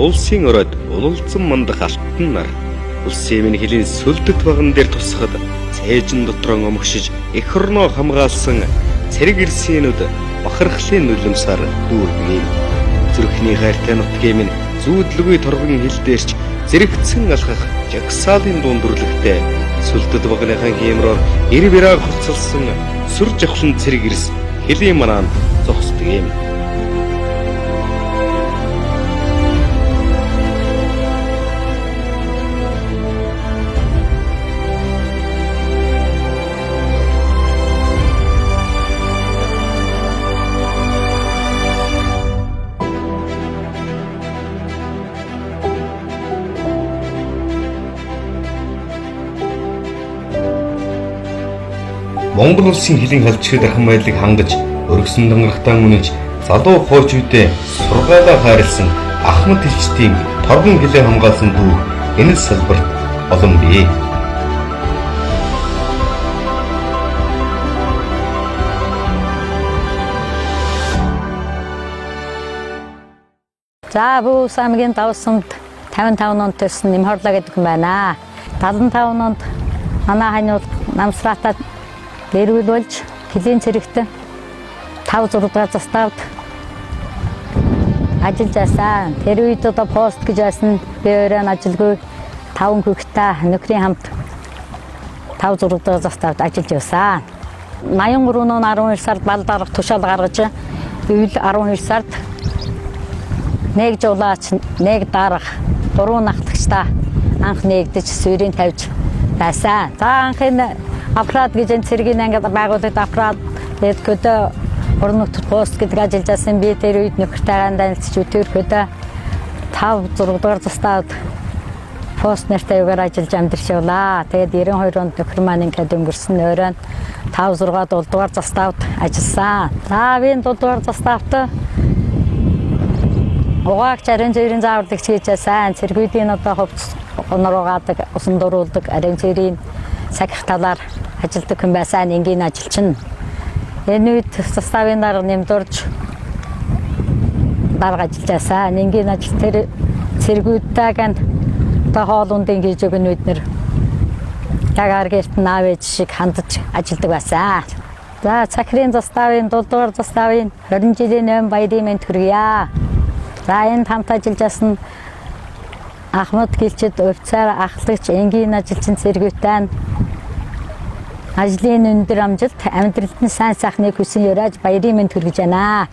Улсын оройд улалзан мандах алтан нар улсын минь хөлийн сүлдэт ваган дээр тусахад цээжин дотроо өмгшиж эх орноо хамгаалсан цэрэг ирсийнүүд бахархлын нулимсаар дүүргэн юм. Зүрхний хайртай нутгийн минь зүүдлгүй торгон хил дээрч зэрэгцэн алхах жагсаалын дунд дүрлэгтэй сүлдэт вагныхан хиймроор эр бираа хувцалсан сүр жавхлан цэрэг ирс хөлийн манаанд зогсдог юм. Монгол улсын хөлийн халдшиг дархан байдлыг хангаж, өргөсөн дангарахтаа үнэнч залуу хойч үедээ сургаалаа хайрлсан Ахмад элчдийн торгон хилээ хамгаалсан дүүх энэ салбарт олон бий. За Бүүс аймгийн Давсанд 55 онд төрсэн Нэмхорлоо гэдэг хүн байна. 75 онд манай хань бол намсраатаа дэрүүл болж хөлийн цэрэгт 5 6 дугаар заставд ажиллаж байсан. Тэр үед одоо пост гэж байсан. Би өөрөө ажилгүй 5 хүүхэдтэй нөхрийн хамт 5 6 дугаар заставд ажиллаж байсан. 83 он 12 сард бал дарга тушаал гаргаж үйл 12 сард нэг жуулаач, нэг дарга, гурван нахтагчтай анх нэгдэж суурийг тавьж байсан. За анх энэ Афрад гэж энэ цэргийн ангид байгууллагад Афрад тэгээд көдөө уран нутагт пост гэдэг ажиллаж байсан. Би тэр үед нөхөртэйгээ танилцж өтөр көдөө 5 6 дугаар застаад пост нартай югаар ажиллаж амьдарч явлаа. Тэгээд 92 онд нөхөр маань ингээд өнгөрсөн өрөөнд 5 6 7 дугаар заставд ажилласан. За би энэ 7 дугаар заставт угаагч ариун цэврийн зааварлагч хийж байсан. Цэргүүдийн одоо хувцас гонор угаадаг, усан дуруулдаг, ариун цэврийн сахих талаар ажилдаг хүн байсан. Энгийн ажилчин. Энэ үед заставын дарга нэмдурж дарга ажиллаж байсан. Энгийн ажил тэр цэргүүдтэйг одоо хоол ундын хийж өгнө бид нэр яг аргэрт наав ээж шиг хандаж ажилдаг байсан. За цахирын заставын 7 дугаар заставын 20 жилийн өмнө баярын мэнд хүргье. За энд хамт ажиллаж байсан Ахмад гэлчид увцаар ахлагч энгийн ажилчин цэргүүтэй ажлын өндөр амжилт амьдралд нь сайн сайхныг хүсэн ёроож баярын мэнд хүргэж байна.